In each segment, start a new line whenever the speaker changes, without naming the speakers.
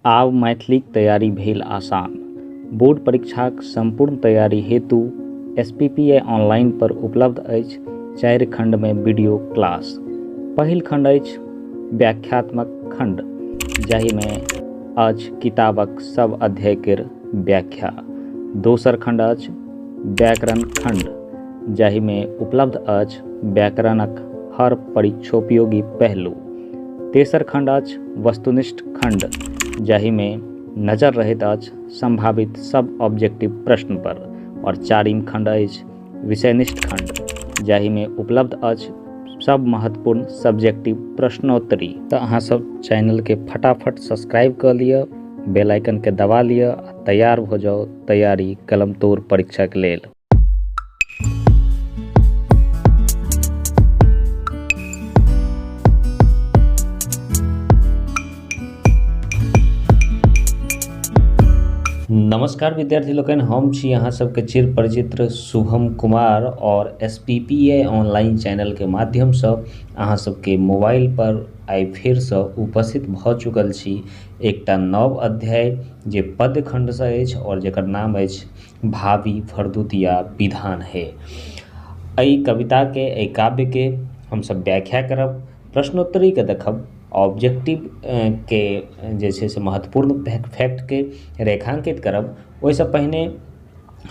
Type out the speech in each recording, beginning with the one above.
आब मैथिलीक तैयारी भेल आसान। बोर्ड परीक्षाक सम्पूर्ण तैयारी हेतु एसपीपीआई ऑनलाइन पर उपलब्ध अछि 4 खंडमे वीडियो क्लास। पहिल खंड अछि व्याख्यात्मक खंड, जाहिमे अछि किताबक सब अध्याय केर व्याख्या। दोसर खंड अछि व्याकरण खंड, जाहिमे उपलब्ध अछि व्याकरणक हर परीक्षोपयोगी पहलू। तेसर खंड अछि वस्तुनिष्ठ खंड, जाहिमे नजर रहैत अछि संभावित सब ऑब्जेक्टिव प्रश्न पर। और चारिम खंड अछि विषयनिष्ठ खंड, जाहिमे उपलब्ध अछि सब महत्वपूर्ण सब्जेक्टिव प्रश्नोत्तरी। तऽ अहाँ सब चैनलके फटाफट सब्सक्राइब कऽ लिअ, बेल आइकनके दबा लिअ आ तैयार भऽ जाउ तैयारी कलमतोड़ परीक्षाके लेल। नमस्कार विद्यार्थी लोकनि, हम छी अहाँ सबके चिर परिचित शुभम कुमार और S P P A online channel के माध्यमसँ अहाँ सबके मोबाइल पर आइ फेरसँ उपस्थित भऽ चुकल छी एकटा नव अध्याय जे पद्य खण्डसँ अछि और जकर नाम अछि भावी भरदुतिया विधान हे। एहि कविताके, एहि काव्यके हमसब व्याख्या करब, प्रश्नोत्तरीके देखब, ऑब्जेक्टिव के जे छै से महत्वपूर्ण फैक्टके रेखांकित करब। ओहिसँ पहिने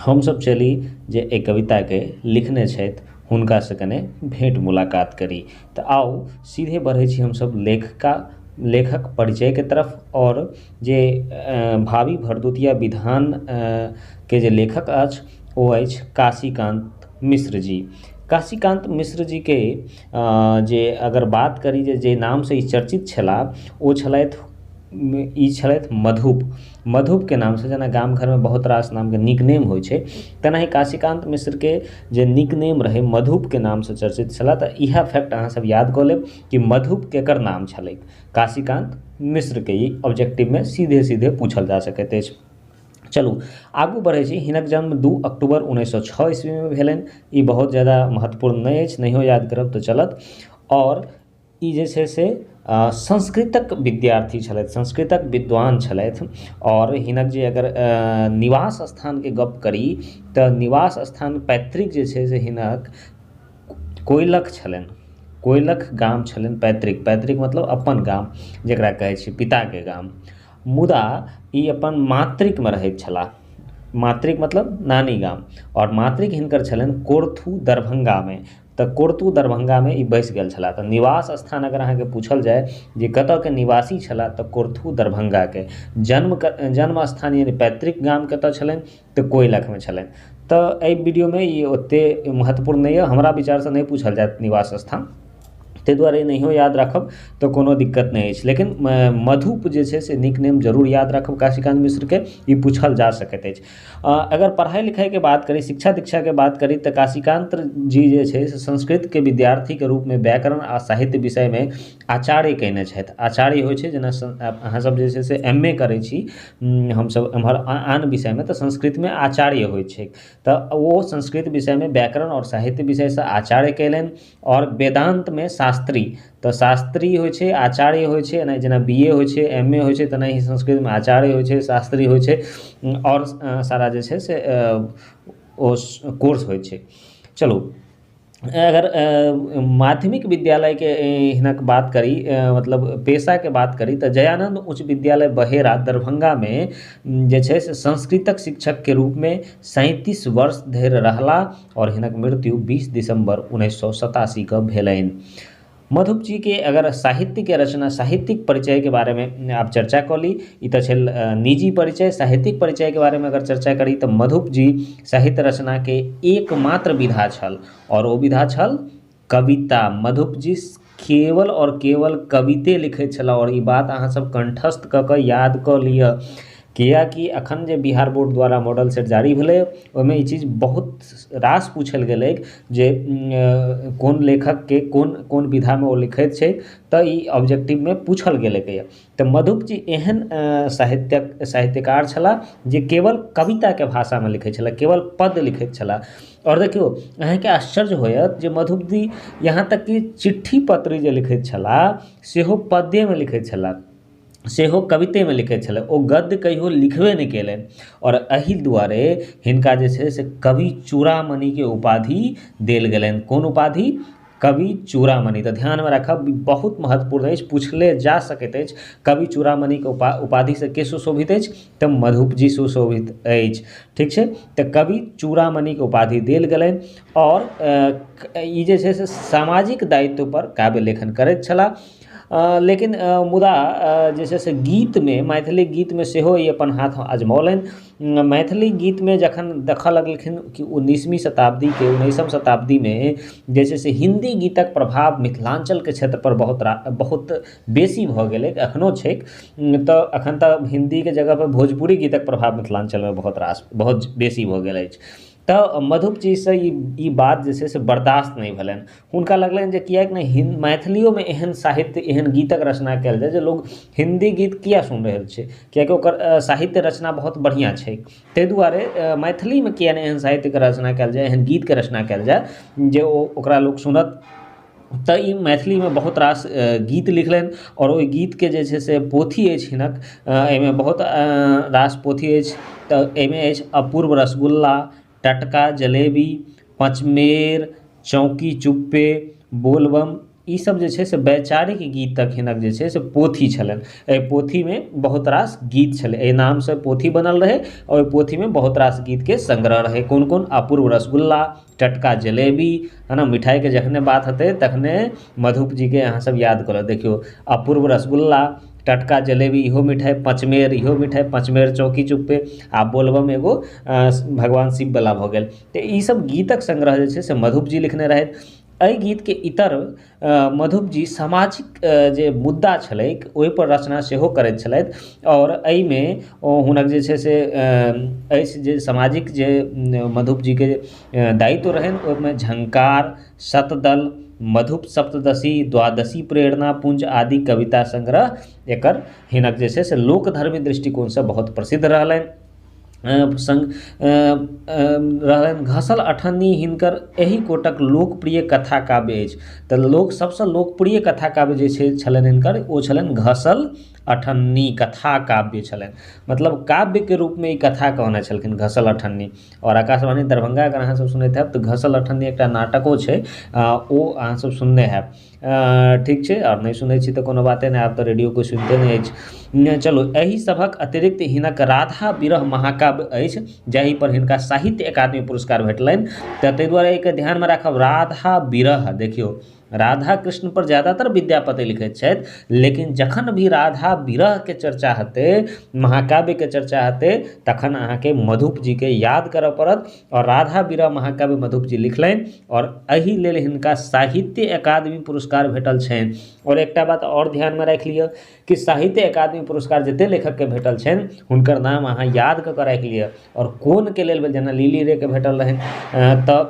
हमसब चली जे एहि कविताके लिखने छथि हुनकासँ कने भेंट मुलाकात करी। तऽ आउ सीधे बढ़ै छी हमसब लेखक परिचयके तरफ। और जे भावी भरदुतिया विधान के जे लेखक अछि ओ अछि काशीकांत मिश्र जी। काशीकांत मिश्र जी के जे अगर बात करी जे नामसँ ई चर्चित छलाह ओ छलथि, ई छलथि मधुप। मधुपके नामसँ, जेना गाम घरमे बहुत रास नामके निकनेम होइ छै, तेनाही काशीकांत मिश्रके जे निकनेम रहै मधुपके नामसँ चर्चित छलाह। तऽ इएह फैक्ट अहाँ सब याद कऽ लेब कि मधुप केकर नाम छलै, काशीकांत मिश्रके। ई ऑब्जेक्टिवमे सीधे सीधे पूछल जा सकैत अछि। चलू आगू बढ़ै छी। हिनक जन्म 2 अक्टूबर 1906 ईस्वीमे भेलनि। ई बहुत ज्यादा महत्वपूर्ण नहि अछि, नहियो याद करब तऽ चलत। और ई जे छै से संस्कृतक विद्यार्थी छलथि, संस्कृतक विद्वान छलथि। और हिनक जे अगर निवास स्थानके गप करी तऽ निवास स्थान पैतृक जे छै से हिनक कोइलख छलनि। कोइलख गाम छलनि पैतृक। पैतृक मतलब अपन गाम, जकरा कहै छी पिताके गाम। मुदा ई अपन मातृकमे रहैत छलाह। मातृक मतलब नानी गाम। और मातृक हिनकर छलनि कोर्थू दरभंगामे। तऽ कोर्तू दरभंगामे ई बसि गेल छलाह। तऽ निवास स्थान अगर अहाँके पूछल जाय जे कतऽके निवासी छलाह तऽ कोर्थू दरभंगाके। जन्म स्थान यानी पैतृक गाम कतऽ छलनि तऽ कोइलखमे छलनि। तऽ एहि वीडियोमे ई ओतेक महत्वपूर्ण नहि यऽ, हमरा विचारसँ नहि पूछल जायत निवास स्थान, ताहि दुआरे नहियो याद राखब तऽ कोनो दिक्कत नहि अछि। लेकिन मधुप जे छै से निकनेम जरूर याद राखब काशीकांत मिश्रके, ई पूछल जा सकैत अछि। अगर पढ़ाइ लिखाइके बात करी, शिक्षा दीक्षाके बात करी तऽ काशीकांत जी जे छै से संस्कृतके विद्यार्थीके रूपमे व्याकरण आ साहित्य विषयमे आचार्य कयने छथि। आचार्य होइ छै जेना अहाँ सब जे छै से एम ए करै छी, हमसब एम्हर आन विषयमे, तऽ संस्कृतमे आचार्य होइ छै। तऽ ओ संस्कृत विषयमे व्याकरण आओर साहित्य विषयसँ आचार्य कयलनि। और वेदान्तमे शास्त्री, तऽ शास्त्री होइ छै, आचार्य होइ छै, एना जेना बी ए होइ छै, एम ए होइ छै, तेनाही संस्कृतमे आचार्य होइ छै, शास्त्री होइ छै, आओर सारा जे छै से ओ कोर्स होइ छै। चलू अगर माध्यमिक विद्यालयके हिनक बात करी, मतलब पेशाके बात करी तऽ जयानंद उच्च विद्यालय बहेरा दरभंगामे जे छै से संस्कृतक शिक्षकके रूपमे 37 वर्ष धरि रहला और हिनक मृत्यु 20 दिसंबर 1987 के भेलनि। मधुप जी के अगर साहित्यके रचना, साहित्यिक परिचयके बारेमे आब चर्चा कऽ ली, ई तऽ छल निजी परिचय। साहित्यिक परिचयके बारेमे अगर चर्चा करी तऽ मधुप जी साहित्य रचनाके एकमात्र विधा छल और ओ विधा छल कविता। मधुप जी केवल और केवल कविते लिखैत छलाह और ई बात अहाँ सब कंठस्थ कऽ कऽ याद कऽ लिअ, कियाकि अखन जे बिहार बोर्ड द्वारा मॉडल सेट जारी भेलै ओहिमे ई चीज बहुत रास पूछल गेलै जे कोन लेखकके कोन कोन विधामे ओ लिखैत छै, तऽ ई ऑब्जेक्टिवमे पूछल गेलै। तऽ मधुप जी एहन साहित्यकार छलाह जे केवल कविताके भाषामे लिखैत छलाह, केवल पद लिखैत छलाह। और देखियौ अहाँके आश्चर्य होयत जे मधुप जी यहाँ तक कि चिट्ठी पत्री जे लिखैत छलाह सेहो पद्येमे लिखैत छलाह। सेहो कवितेमे लिखैत छलै, ओ गद्य कहियो लिखबे नहि केलनि। आओर एहि दुआरे हिनका जे छै से कवि चूड़ामणिके उपाधि देल गेलनि। कोन उपाधि? कवि चूड़ामणि। तऽ ध्यानमे राखब, बहुत महत्वपूर्ण अछि, पूछले जा सकैत अछि, कवि चूड़ामणिके उपाधिसँ के सुशोभित अछि? तऽ मधुपजी सुशोभित अछि। ठीक छै, तऽ कवि चूड़ामणिके उपाधि देल गेलनि। आओर ई जे छै से सामाजिक दायित्व पर काव्य लेखन करैत छलाह, लेकिन मुदा जे छै से गीतमे, मैथिली गीतमे सेहो ई अपन हाथ अजमौलनि। मैथिली गीतमे जखन देखऽ लगलखिन कि 19वीं शताब्दीके 19म शताब्दीमे जे छै से हिन्दी गीतक प्रभाव मिथिलाञ्चलके क्षेत्रपर बहुत बेसी भऽ गेलै, एखनो छैक। तऽ एखन तऽ हिन्दीके जगहपर भोजपुरी गीतक प्रभाव मिथिलाञ्चलमे बहुत बेसी भऽ गेल अछि। तऽ मधुपजीसँ ई बात जे छै से बर्दाश्त नहि भेलनि। हुनका लगलनि जे किएक नहि मैथिलियोमे एहन साहित्य, एहन गीतक रचना कयल जाय जे लोग हिन्दी गीत किया सुनि रहल छै, कियाकि ओकर साहित्य रचना बहुत बढ़िआँ छै। ताहि दुआरे मैथिलीमे किया नहि एहन साहित्यके रचना कयल जाय, एहन गीतके रचना कयल जाय जे ओ ओकरा लोक सुनत। तऽ ई मैथिलीमे बहुत रास गीत लिखलनि आओर ओहि गीतके जे छै से पोथी अछि हिनक, एहिमे बहुत रास पोथी अछि। तऽ एहिमे अछि अपूर्व रसगुल्ला, टटका जलेबी, पचमेर, चौकी चुप्पे, बोलबम, ई सब जे छै से वैचारिक गीतक हिनक जे छै से पोथी छलनि। एहि पोथीमे बहुत रास गीत छलै, एहि नामसँ पोथी बनल रहै आओर ओहि पोथीमे बहुत रास गीतके संग्रह रहै। कोन कोन? अपूर्व रसगुल्ला, टटका जलेबी, है ना। मिठाइके जखने बात हेतै तखने मधुपजीके अहाँ सब याद करब। देखियौ, अपूर्व रसगुल्ला, टटका जलेबी इहो मिठाइ, पचमेर इहो मिठाइ, पचमेर चौकी चुप्पे, आ बोलबम एगो भगवान शिववला भऽ गेल। तऽ ई सब गीतक संग्रह जे छै से मधुपजी लिखने रहथि। एहि गीतके इतर मधुपजी सामाजिक जे मुद्दा छलैक ओहिपर रचना सेहो करैत छलथि। आओर एहिमे हुनक जे छै से अछि जे सामाजिक जे मधुपजीके दायित्व रहनि ओहिमे झंकार, शतदल, मधुप सप्तदशी, द्वादशी प्रेरणा पुंज आदि कविता संग्रह एकर हिनक जे छै से लोकधर्मी दृष्टिकोणसँ बहुत प्रसिद्ध रहलनि। संग रहलनि घसल अठन्नी हिनकर एहि कोटक लोकप्रिय कथा काव्य अछि। तऽ लोक सबसँ लोकप्रिय कथा काव्य जे छै छलनि हिनकर, ओ छलनि घसल अठन्नी कथा काव्य छलनि। मतलब काव्यके रूपमे ई कथा कहने छलखिन घसल अठन्नी। आओर आकाशवाणी दरभंगा अगर अहाँ सब सुनैत हैब तऽ घसल अठन्नी एकटा नाटको छै, ओ अहाँ सब सुनने हैब। ठीक छै, आओर नहि सुनै छी तऽ कोनो बाते नहि, आब तऽ रेडियो कोइ सुनिते नहि अछि। चलू, एहि सभक अतिरिक्त हिनक राधा विरह महाकाव्य अछि जाहि पर हिनका साहित्य अकादमी पुरस्कार भेटलनि। तऽ ताहि दुआरे एहिके ध्यानमे राखब, राधा विरह। देखियौ, राधा कृष्ण पर ज्यादातर विद्यापति लिखैत छथि, लेकिन जखन भी राधा विरहके चर्चा हेतै, महाकाव्यके चर्चा हेतै, तखन अहाँके मधुपजीके याद करऽ पड़त। आओर राधा विरह महाकाव्य मधुपजी लिखलनि आओर एहि लेल हिनका साहित्य अकादमी पुरस्कार भेटल छनि। आओर एकटा बात आओर ध्यानमे राखि लिअ कि साहित्य अकादमी पुरस्कार जते लेखकके भेटल छनि हुनकर नाम अहाँ याद कऽ कऽ राखि लिअ। आओर कोनके लेल, जेना लिली रेके भेटल रहनि, तऽ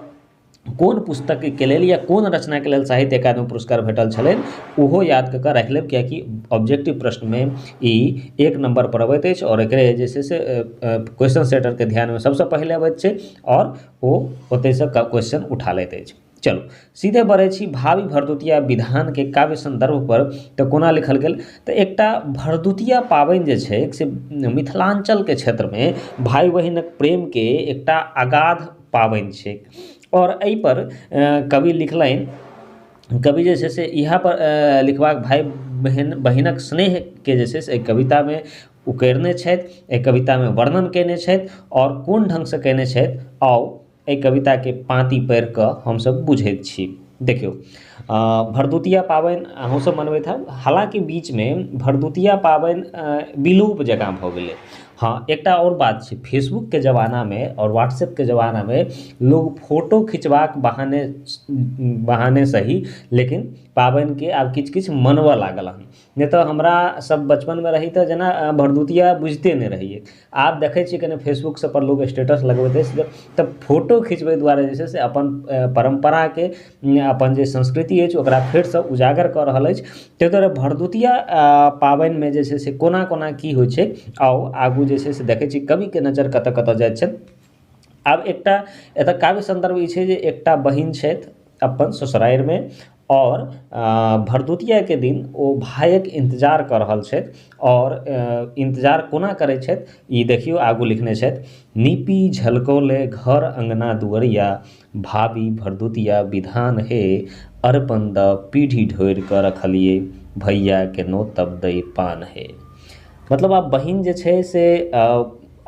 कोन पुस्तकके लेल या कोन रचनाके लेल साहित्य अकादमी पुरस्कार भेटल छलनि ओहो याद कऽ कऽ राखि लेब, कियाकि ऑब्जेक्टिव प्रश्नमे ई 1 नम्बर पर अबैत अछि आओर एकरे जे छै से क्वेश्चन सेटरके ध्यानमे सबसँ पहिले अबैत छै आओर ओ ओतहिसँ क्वेश्चन उठा लैत अछि। चलू सीधे बढ़ै छी भावी भरदुतिया विधानके काव्य संदर्भ पर। तऽ कोना लिखल गेल? तऽ एकटा भरदुतिया पाबनि जे छै से मिथिलाञ्चलके क्षेत्रमे भाइ बहिनक प्रेमके एकटा अगाध पाबनि छै। आओर एहिपर कवि लिखलनि, कवि जे छै से इएह पर लिखबाक भाइ बहिनक स्नेहके जे छै से एहि कवितामे उकेरने छथि, एहि कवितामे वर्णन कयने छथि। आओर कोन ढङ्गसँ कयने छथि, आउ एहि कविताके पाँति पढ़ि कऽ हमसब बुझैत छी। देखियौ, भरदुतिया पाबनि अहूँसब मनबैत हैब, हालाँकि बीचमे भरदुतिया पाबनि विलोप जकाँ भऽ गेलै। हाँ, एकटा आओर बात छै, फेसबुकके जमानामे आओर व्हाट्सएपके जमानामे लोग फोटो खिचबाक बहाने सही, लेकिन पाबनिके आब किछु किछु मनबऽ लागल हन। नहि तऽ हमरा सब बचपनमे रही तऽ जेना भरदुतिया बुझिते नहि रहियै। आब देखै छियै कने फेसबुक सब पर लोग स्टेटस लगबैत अछि तऽ फोटो खिचबै दुआरे जे छै से अपन परम्पराके, अपन जे संस्कृति अछि ओकरा फेरसँ उजागर कऽ रहल अछि। ताहि दुआरे भरदुतिया पाबनिमे जे छै से कोना कोना की होइ छै, आउ आगू जे छै से देखै छी कविके नजर कतऽ कतऽ जाइत छनि। आब एकटा एतऽ काव्य सन्दर्भ ई छै जे एकटा बहिन छथि अपन ससुरारिमे आओर भरदुतियाके दिन ओ भायक इन्तजार कऽ रहल छथि। आओर इन्तजार कोना करै छथि ई देखियौ, आगू लिखने छथि, नीपी झलकौले घर अङ्गना दुअरिया, भाभी भरदुतिया विधान हे, अरिपन दऽ पीढ़ी ढोरि कऽ रखलियै, भैयाके नोतब दै पान हे। मतलब आब बहिन जे छै से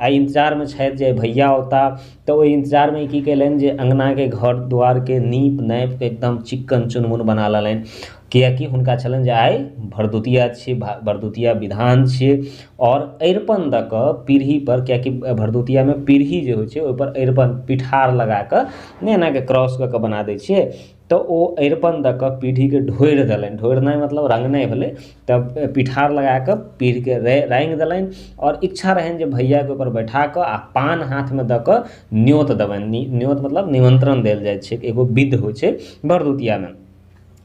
आइ इन्तजारमे छथि जे भैया औता, तऽ ओहि इन्तजारमे की कयलनि जे अङ्गनाके घर दुआरके नीप नापिके एकदम चिक्कन चुनमुन बना लेलनि, कियाकि हुनका छलनि जे आइ भरदुतिया छियै, भरदुतिया विधान छियै। आओर अरिपन दऽ कऽ पीढ़ीपर, कियाकि भरदुतियामे पीढ़ी जे होइ छै ओहिपर अरिपन पिठार लगाकऽ नहि एनाके क्रॉस कऽ कऽ बना दै छियै, तऽ ओ अरिपन दऽ कऽ पीढ़ीके ढोरि देलनि। ढोरनाइ मतलब रङ्गनाइ भेलै। तब पिठार लगाकऽ पीढ़ीके राङ्गि देलनि आओर इच्छा रहनि जे भैयाके ओहिपर बैठा कऽ आ पान हाथमे दऽ कऽ न्योत देबनि। न्योत मतलब निमन्त्रण देल जाइ छै, एगो विध होइ छै भरदुतियामे।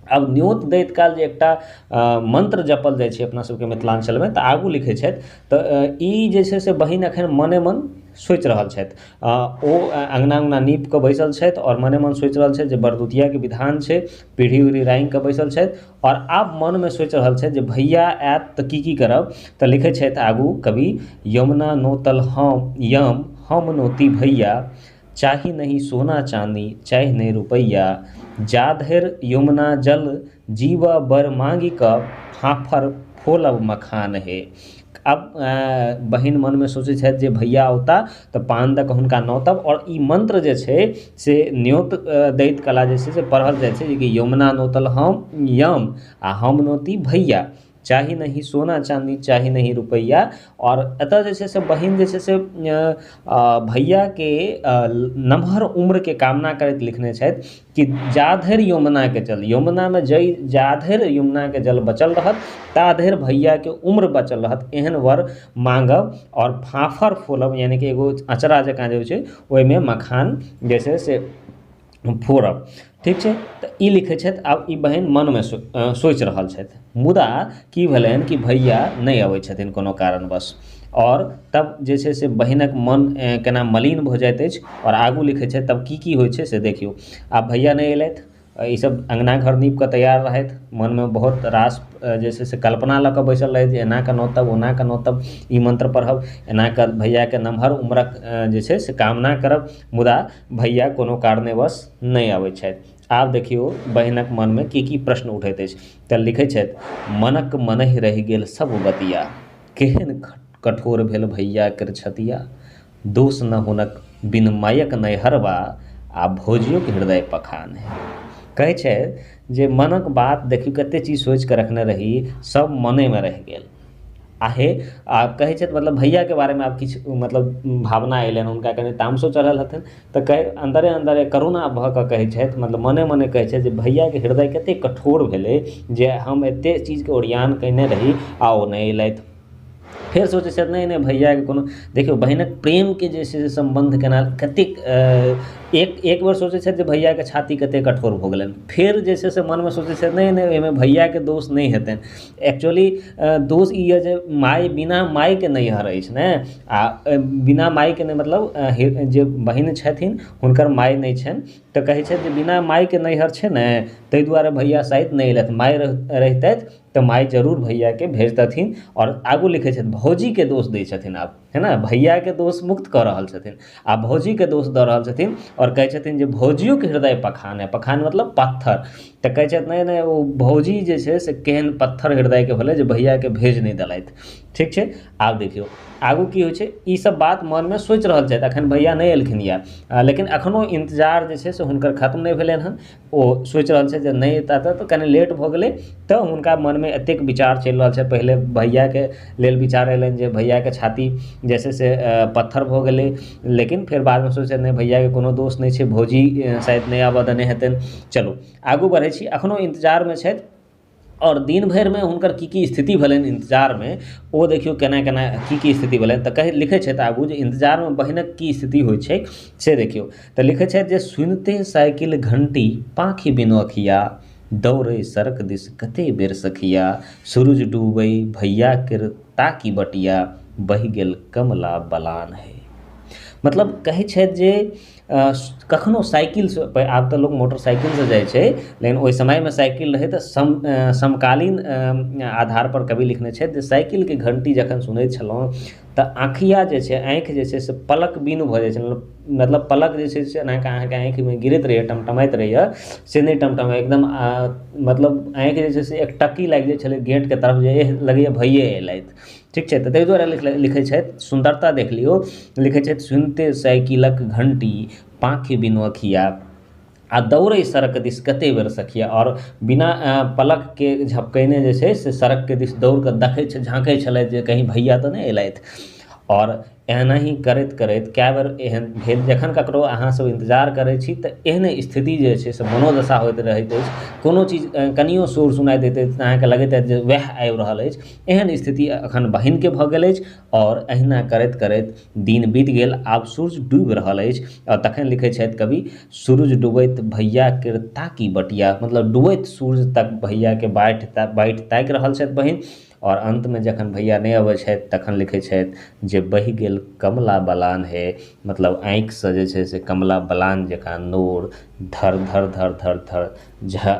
आब न्योत दैत काल जे एकटा मन्त्र जपल जाइ छै अपना सबके मिथिलाञ्चलमे, तऽ आगू लिखै छथि, तऽ ई जे छै से बहिन एखन मने मन सोचि रहल छथि। ओ अङ्गना उङ्गना नीप कऽ बैसल छथि आओर मने मन सोचि रहल छथि जे भरदुतियाके विधान छै, पीढ़ी उढ़ी राङ्गि कऽ बैसल छथि आओर आब मनमे सोचि रहल छथि जे भैया आयत तऽ की की करब। तऽ लिखै छथि आगू कवि, यमुना नोतल हम यम हम नोती भैया, चाही नहीं सोना चाँदी चाही नहीं रुपैआ, जा धरि यमुना जल जीव बर माँगि कऽ फाँफर फोलब मखान हे। अब बहिन मनमे सोचै छथि जे भैया औता तऽ पान दऽ कऽ हुनका नोतब। आओर ई मन्त्र जे छै से न्योत दैत कला जे छै से पढ़ल जाइ छै, जेकि यमुना नोतल हम यम आ हम नोती भैया, चाही नहीं सोना चाँदी चाही नहीं रुपैआ। आओर एतऽ जे छै से बहिन जे छै से भैयाके नमहर उम्रके कामना करैत लिखने छथि कि जा धरि यमुनाके जल, यमुनामे जा धरि यमुनाके जल बचल रहत ता धरि भैयाके उम्र बचल रहत, एहन वर माँगब। आओर फाँफर फोलब यानी कि एगो अँचरा जकाँ जे होइ छै ओहिमे मखान जे छै से फोड़ब। ठीक छै, तऽ ई लिखै छथि। आब ई बहिन मनमे सोचि रहल छथि, मुदा की भेलनि कि भैया नहि अबै छथिन कोनो कारणवश। आओर तब जे छै से बहिनक मन केना मलिन भऽ जाइत अछि। आओर आगू लिखै छथि तब की की होइ छै से देखियौ। आब भैया नहि अयलथि, ईसब अङ्गना घर नीप कऽ तैयार रहथि, मनमे बहुत रास जे छै से कल्पना लऽ कऽ बैसल रहथि जे एना कऽ नोतब ओना कऽ नोतब, ई मन्त्र पढ़ब, एना कऽ भैयाके नमहर उम्रक जे छै से कामना करब, मुदा भैया कोनो कारणेवश नहि अबै छथि। आब देखियौ बहिनक मनमे की की प्रश्न उठैत अछि। तऽ लिखै छथि, मनक मनहि रहि गेल सब बतिया, केहन कठोर भेल भैया केर छतिया, दोष न हुनक बिन मायक नैहरबा, आ भौजियोके हृदय पखान है। कहै छै जे मनक बात देखियौ कते चीज सोचिके रखने रही, सब मनेमे रहि गेल। आहे आ कहै छथि मतलब भैयाके बारेमे आब किछु मतलब भावना अयलनि, हुनका कनि तामसो चढ़ल हेतनि, तऽ कहै अन्दरे अन्दरे करुणा भऽ कऽ कहै छथि, मतलब मने मने कहै छथि जे भैयाके हृदय कते कठोर भेलै जे हम एते चीजके ओरियान कयने रही आ ओ नहि अयलथि। फेर सोचै छथि नहि नहि भैयाके कोनो, देखियौ बहिनक प्रेमके जे छै से सम्बन्ध केना कतेक, एक बेर सोचै छथि जे भैयाके छाती कतेक कठोर भऽ गेलनि, फेर जे छै से मनमे सोचै छथि नहि नहि एहिमे भैयाके दोष नहि हेतनि, एक्चुअली दोष ई यऽ जे माय बिना मायके नैहर अछि ने, आ बिना मायके नहि मतलब जे बहिन छथिन हुनकर माय नहि छनि, तऽ कहै छथि जे बिना मायके नैहर छै ने, ताहि दुआरे भैया शायद नहि अयलथि, माय रहितथि तऽ माय जरूर भैयाके भेजतथिन। आओर आगू लिखै छथि भौजीके दोष दै छथिन आब, है ना, भैयाके दोष मुक्त कऽ रहल छथिन आ भौजीके दोष दऽ रहल छथिन। आओर कहै छथिन जे भौजियोके हृदय पखान है, पखान मतलब पत्थर, तऽ कहै छथि नहि नहि ओ भौजी जे छै से केहन पत्थर हृदयके भेलै जे भैयाके भेज नहि देलथि। ठीक छै, आब देखियौ आगू की होइ छै। ई सब बात मनमे सोचि रहल छथि, एखन भैया नहि एलखिन यऽ, लेकिन एखनो इन्तजार जे छै से हुनकर खत्म नहि भेलनि हन। ओ सोचि रहल छथि जे नहि एता तऽ कनि लेट भऽ गेलै, तऽ हुनका मनमे एतेक विचार चलि रहल छै। पहिले भैयाके लेल विचार अयलनि जे भैयाके छाती जे छै से पत्थर भऽ गेलै, लेकिन फेर बादमे सोचै नहि भैयाके कोनो दोष नहि छै, भौजी शायद नहि आबऽ देने हेतनि। चलू आगू बढ़ै छी, एखनो इन्तजारमे छथि। और दिन भरिमे हुनकर की की स्थिति भेलनि इन्तजारमे, ओ देखियौ केना केना की की स्थिति भेलनि। तऽ कहै लिखै छथि आगू जे इन्तजारमे बहिनक की स्थिति होइ छै से देखियौ। तऽ लिखै छथि जे सुनिते साइकिल घंटी पाँखि बिनु अखिया, दौड़ै सड़क दिस कते बेर सखिया, सूरज डूबै भैया केर ताकी बटिया, बहि गेल कमला बलान है। मतलब कहै छथि जे कखनो साइकिलसँ, आब तऽ लोक मोटरसाइकिलसँ जाइ छै, लेकिन ओहि समयमे साइकिल रहै तऽ समकालीन आधारपर कवि लिखने छथि जे साइकिलके घण्टी जखन सुनै छलहुँ तऽ आँखिया जे छै, आँखि जे छै से पलक बिनु भऽ जाइ छल, मतलब पलक जे छै से एनाकऽ अहाँके आँखिमे गिरैत रहैए, टमटमाइत रहैए, से नहि टमटमाइ, एकदम मतलब आँखि जे छै से एकटक्की लागि जाइ छलै गेटके तरफ, जे लगैए भैये एलथि। ठीक छै, तऽ ताहि दुआरे लिखै छथि, सुन्दरता देख लियौ, लिखै छथि सुनिते साइकिलक घण्टी पाँखि बिनु अखिया आ दौड़ै सड़क दिस कते बेर सखिया। आओर बिना पलकके झपकेने जे छै से सड़कके दिस दौड़ कऽ देखै छै, झाँकै छलथि जे कहीं भैया तऽ नहि एलथि। आओर एनाही करैत करैत कए बेर एहन भेल, जखन ककरो अहाँसभ इन्तजार करै छी तऽ एहने स्थिति जे छै से मनोदशा होइत रहैत अछि, कोनो चीज कनियो शोर सुनाइ दैत अछि तऽ अहाँके लगैत अछि जे वएह आबि रहल अछि। एहन स्थिति एखन बहिनके भऽ गेल अछि। आओर अहिना करैत करैत दिन बीत गेल, आब सूर्य डूबि रहल अछि। आओर तखन लिखै छथि कवि, सूरज डूबैत भैया केर ताकी बटिया, मतलब डूबैत सूर्य तक भैयाके बाट ताकि रहल छथि बहिन। आओर अन्तमे जखन भैया नहि अबै छथि तखन लिखै छथि जे बहि गेल कमला बलान हे, मतलब आँखिसँ जे छै से कमला बलान जकाँ नोर धर धर धर धर धर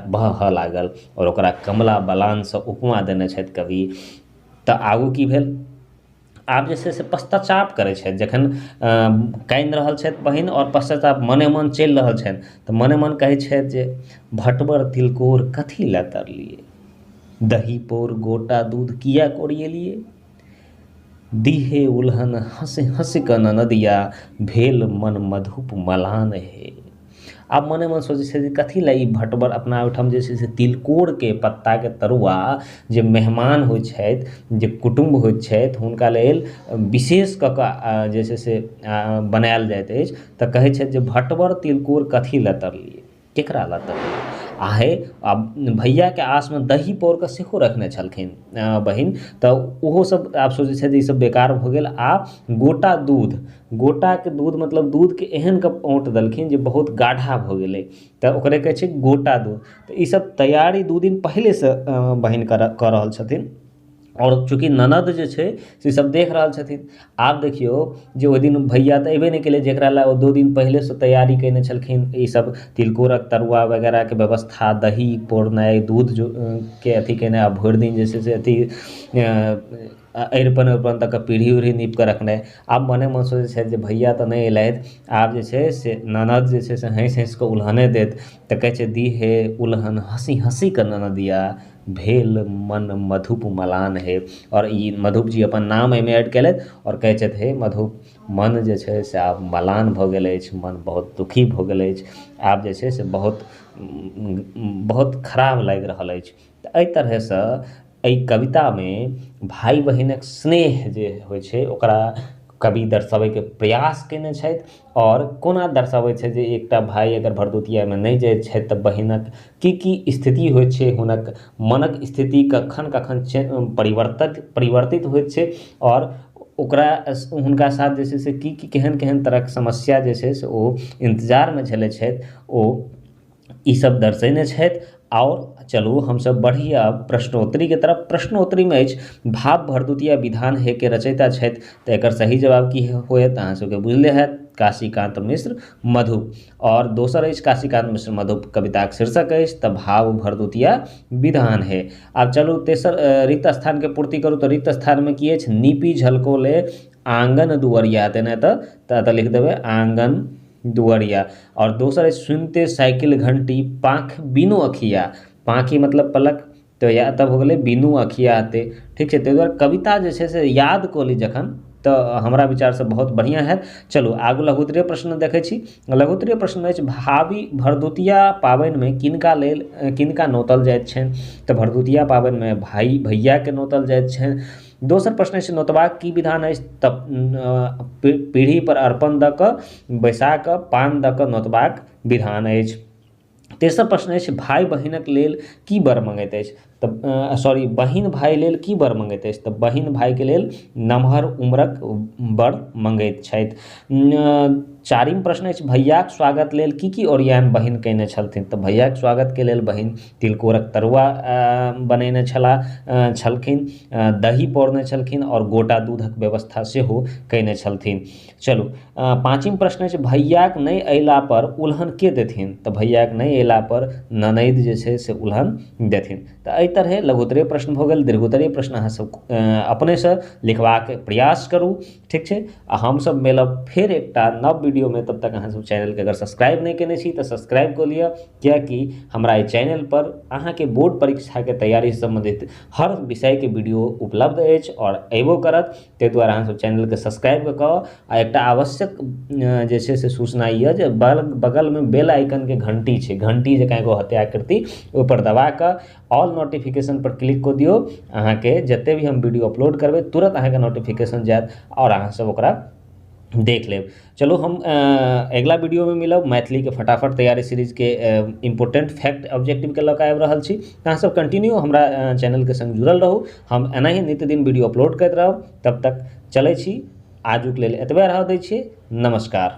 बहऽ लागल। आओर ओकरा कमला बलानसँ उपमा देने छथि कवि। तऽ आगू की भेल, आब जे छै से पश्चाताप करै छथि, जखन कानि रहल छथि बहिन आओर पश्चाताप मने मन चलि रहल छनि तऽ मने मन कहै छथि जे भटबर तिलकोर कथी लए तरलियै, दही पौर गोटा दूध किया कोरिएलियै, दीहे उलहन हँसि हँसि कऽ ननदिया भेल मन मधुप मलान हे। आब मने मन सोचै छै जे कथी लए ई भटबर, अपना ओहिठाम जे छै से तिलकोरके पत्ताके तरुआ जे मेहमान होइ छथि, जे कुटुम्ब होइत छथि, हुनका लेल विशेष कऽ कऽ जे छै से बनायल जाइत अछि। तऽ कहै छथि जे भटबर तिलकोर कथी लए तरलियै, केकरा लए तरलियै। आ हे आ भैयाके आसमे दही पौर कऽ सेहो रखने छलखिन बहिन, तऽ ओहो सब आब सोचै छथि जे ई सब बेकार भऽ गेल। आ गोटा दूध, गोटाके दूध मतलब दूधके एहन कऽ औंट देलखिन जे बहुत गाढ़ा भऽ गेलै, तऽ ओकरे कहै छै गोटा दूध। तऽ ई सब तैयारी 2 दिन पहिलेसँ बहिन कऽ रहल छथिन। आओर चूँकि ननद जे छै से सब देख रहल छथिन। आब देखियौ जे ओहि दिन भैया तऽ अयबे नहि केलै, जकरा लए ओ 2 दिन पहिलेसँ तैयारी कयने छलखिन, ई सब तिलकोरक तरुआ वगैरहके व्यवस्था, दही पौरनाइ, दूध के अथी केनाइ, आ भरि दिन जे छै से अथी अरिपन उरिपन दऽ कऽ पीढ़ी उढ़ी नीप कऽ रखनाइ। आब मने मन सोचै छथि जे भैया तऽ नहि एलथि, आब जे छै से ननद जे छै से हँसि हँसि कऽ उलहने देत। तऽ कहै छै दी हे उलहन हँसी हँसी कऽ ननदिया भेल मन मधुप मलान हे। आओर ई मधुप जी अपन नाम एहिमे ऐड केलथि आओर कहै छथि हे मधुप, मन जे छै से आब मलान भऽ गेल अछि, मन बहुत दुखी भऽ गेल अछि, आब जे छै से बहुत बहुत खराब लागि रहल अछि। तऽ एहि तरहसँ एहि कवितामे भाइ बहिनक स्नेह जे होइ छै ओकरा कवि दर्शाबैके प्रयास कयने छथि। आओर कोना दर्शाबै छै जे एकटा भाइ अगर भरदुतियामे नहि जाइ छथि तऽ बहिनक की की स्थिति होइ छै, हुनक मनक स्थिति कखन कखन परिवर्तित होइत छै, आओर ओकरा हुनका साथ जे छै से की की केहन केहन तरहक समस्या जे छै से ओ इन्तजारमे झेलै छथि, ओ ईसब दर्शेने छथि। आओर चलू हमसब बढ़ी आब प्रश्नोत्तरीके तरफ। प्रश्नोत्तरीमे अछि भाव भरदुतिया विधान हे के रचयिता छथि, तऽ एकर सही जवाब की होयत अहाँ सबके बुझले हैत, काशीकांत मिश्र मधुप। और दोसर अछि काशीकांत मिश्र मधुप कविताक शीर्षक अछि तऽ भाव भरदुतिया विधान हे। आब चलू तेसर रिक्त स्थानके पूर्ति करू। तऽ रिक्त स्थानमे की अछि, नीपी झलकोले आंगन दुअरिया, तेना तऽ लिख देबै आंगन दुअरिया। और दोसर अछि सुनते साइकिल घंटी पाँख बिनु अखिया, पाँखि मतलब पलक, तऽ या तब हो गेलै बिनु अखिया आते। ठीक छै, ताहि दुआरे कविता जे छै से याद कऽ ली जखन तऽ हमरा विचारसँ बहुत बढ़िआँ हैत। चलू आगू लघुत्तरीय प्रश्न देखै छी। लघुत्तरीय प्रश्न अछि भावी भरदुतिया पाबनिमे किनका लेल किनका नोतल जाइत छनि, तऽ भरदुतिया पाबनिमे भाई भैयाके नोतल जाइत छनि। दोसर प्रश्न अछि नोतबाक की विधान अछि, तऽ पीढ़ी पर अर्पण दऽ कऽ बैसा कऽ पान दऽ कऽ नोतबाक विधान अछि। तेसर प्रश्न अछि भाई बहिनक लेल की वर मंगैत अछि, तऽ सॉरी, बहिन भाइ लेल की वर मङ्गैत अछि? तऽ बहिन भाइके लेल नमहर उम्रक वर मङ्गैत छथि। चारिम प्रश्न अछि, भैयाक स्वागत लेल की की ओरियान बहिन कयने छलथिन? तऽ भैयाक स्वागतके लेल बहिन तिलकोरक तरुआ बनेने छलखिन, दही पौरने छलखिन आओर गोटा दूधक व्यवस्था सेहो कयने छलथिन। चलू, पाँचिम प्रश्न अछि, भैयाक नहि अयला पर उलहन के देथिन? तऽ भैयाक नहि अयला पर ननैद जे छै से उलहन देथिन। तऽ एहि तरहे लघुत्तरीय प्रश्न भऽ गेल। दीर्घोत्तरीय प्रश्न अहाँ सब अपनेसँ लिखबाक प्रयास करू, ठीक छै? आ हमसब मिलब फेर एकटा नव वीडियो में। तब तक अहाँ सब चैनलके अगर सब्सक्राइब नहि केने छी तऽ सब्सक्राइब कऽ लिअ, कियाकि हमरा एहि चैनल पर अहाँके बोर्ड परीक्षाके तैयारी सम्बन्धित हर विषयके वीडियो उपलब्ध अछि आओर अयबो करत। ताहि दुआरे अहाँ सब चैनलके सब्सक्राइब कऽ आ एकटा आवश्यक जे छै से सूचना यऽ जे बगलमे बेल आइकनके घंटी छै, घंटी जकाँ एगो हत्या आकृति, ओहिपर दबा कऽ ऑल नोटिफिकेशन पर क्लिक कऽ दियौ। अहाँके जते भी हम वीडियो अपलोड करबै तुरंत अहाँके नोटिफिकेशन जायत आओर अहाँ सब ओकरा देख लेब। चलू, हम अगिला वीडियोमे मिलब। मैथिलीके फटाफट तैयारी सीरीजके इम्पोर्टेंट फैक्ट ऑब्जेक्टिवके लऽ कऽ आबि रहल छी। अहाँ सब कंटिन्यू हमरा चैनलके संग जुड़ल रहू, हम एनाही नित्य दिन वीडियो अपलोड करैत रहब। तब तक चलै छी, आजुक लेल एतबे रहऽ दै छी। नमस्कार।